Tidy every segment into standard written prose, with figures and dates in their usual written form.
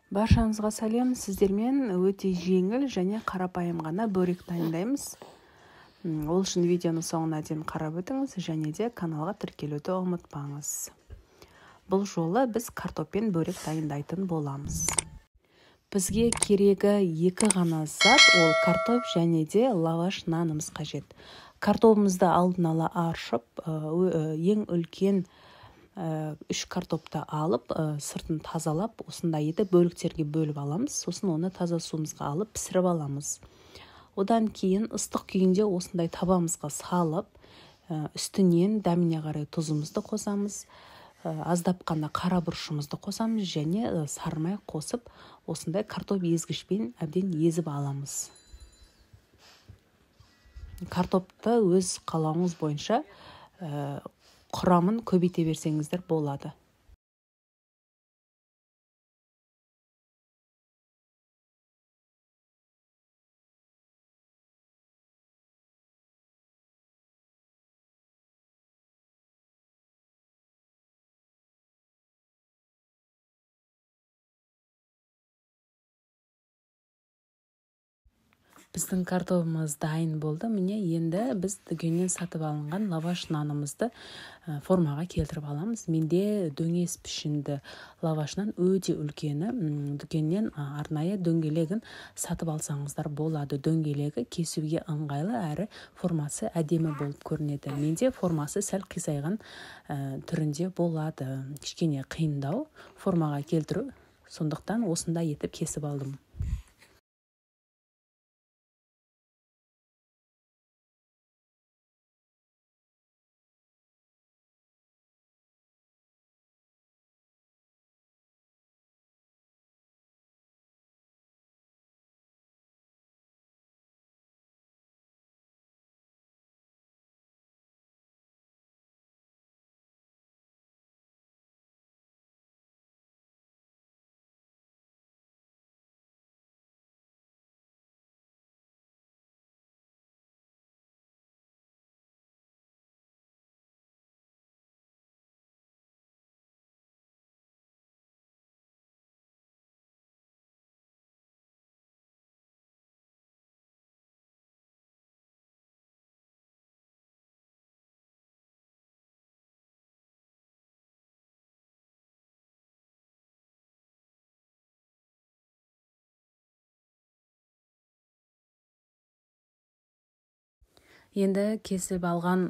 Баршаңызға сәлем. Сіздермен өте жеңіл және қарапайым ғана бөрек дайындаймыз. Ол үшін видеоны соңына дейін қарап өтіңіз және де каналға тіркелуді ұмытпаңыз. Бұл жолы біз картоппен бөрек дайындайтын боламыз. Бізге керегі екі ғана зат, ол картоп және де лаваш нанымыз қажет. Картобымызды алдын ала аршып, ең үлкен 3 картопты алып, сыртын тазалап, осындай етіп бөліктерге бөліп аламыз. Сосын оны таза суымызға алып пісіріп аламыз. Одан кейін ыстық күйінде осындай табамызға салып, үстінен дәміне қарай тұзымызды қосамыз, аздап қана қара бұрышымызды қосамыз және сары май қосып, осындай картоп езгішпен әбден езіп аламыз. Картопты өз қалауыңыз бойынша құрамын көбейте берсеңіздер болады. Біздің картобымыз дайын болды. Міне енді біз дүкеннен сатып алынған лаваш нанымызды формаға келтіріп аламыз. Менде дөңес пішінді лаваш нан өте үлкені. Дүкеннен арнайы дөңгелегін сатып алсаңыздар болады. Дөңгелегі кесуге ыңғайлы әрі формасы әдемі болып көрінеді. Менде формасы сәл қисайған түрінде болады. Кішкене қиындау формаға келтіру, сондықтан осындай етіп кесіп алдым. Енді кесіп алған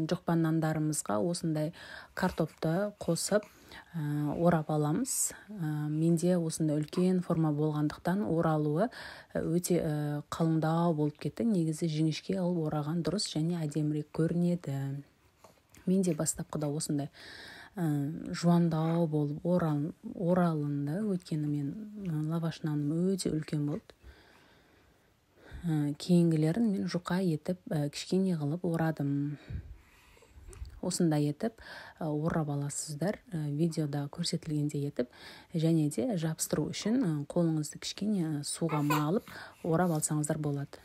жұқпа нандарымызға осындай картопты қосып орап аламыз. Менде осындай үлкен форма болғандықтан оралуы өте қалыңдау болып кетті. Негізі жіңішке алып ораған дұрыс және әдемірек көрінеді. Менде бастапқыда осындай жуандау болып оралынды. Өйткені мен лаваш наным өте үлкен болды. Кейінгілерін мен жұқа етіп, кішкене қылып орадым. Осындай етіп орап аласыздар, видеода көрсетілгендей етіп, және де жабыстыру үшін қолыңызды кішкене суға малып орап алсаңыздар болады.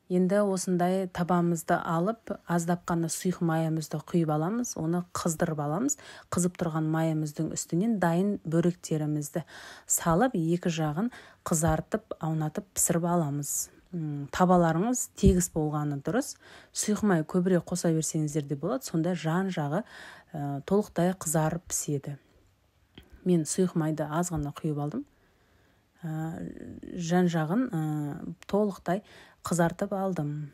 Енді осындай табамызды алып, аздап қана сұйық майымызды құйып аламыз, оны қыздырып аламыз. Қызып тұрған майымыздың үстінен дайын бөректерімізді салып, екі жағын қызартып, аунатып пісіріп аламыз. Табаларыңыз тегіс болғаны дұрыс. Сұйық май көбірек қоса берсеңіздер де болады, сонда жан-жағы толықтай қызарып піседі. Мен сұйық майды аз ғана құйып алдым. Жан-жағын толықтай қызартып алдым.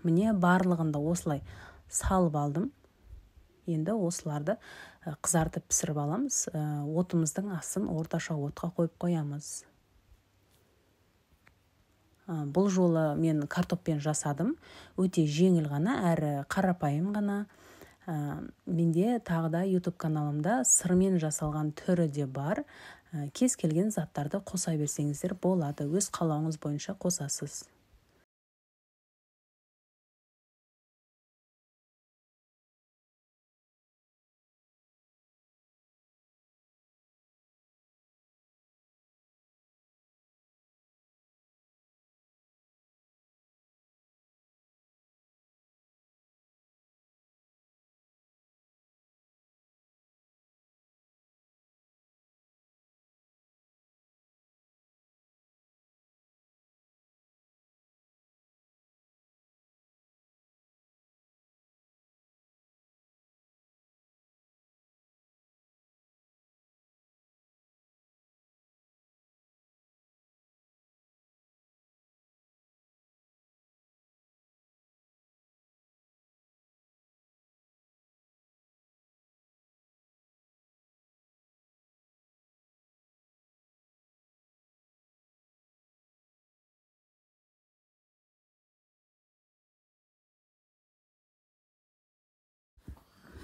Міне барлығын да осылай салып алдым. Енді осыларды қызартып пісіріп аламыз. Отымыздың астын орташа отқа қойып қоямыз. Бұл жолы мен картоппен жасадым. Өте жеңіл ғана, әрі қарапайым ғана. Менде тағы да YouTube каналымда сырмен жасалған түрі де бар. Кез келген заттарды қоса берсеңіздер болады. Өз қалауыңыз бойынша қосасыз.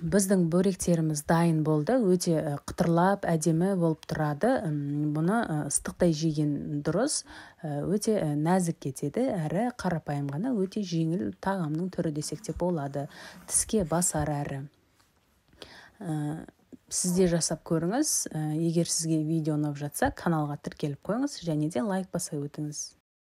Біздің бөректеріміз дайын болды. Өте қытырлап, әдемі болып тұрады. Бұны ыстықтай жеген дұрыс. Өте нәзік кетеді, әрі қарапайым ғана өте жеңіл тағамның түрі десек те болады. Тіске басар әрі. Сіз де жасап көріңіз. Егер сізге видео ұнап жатса, каналға тіркеліп қойыңыз және де лайк баса өтіңіз.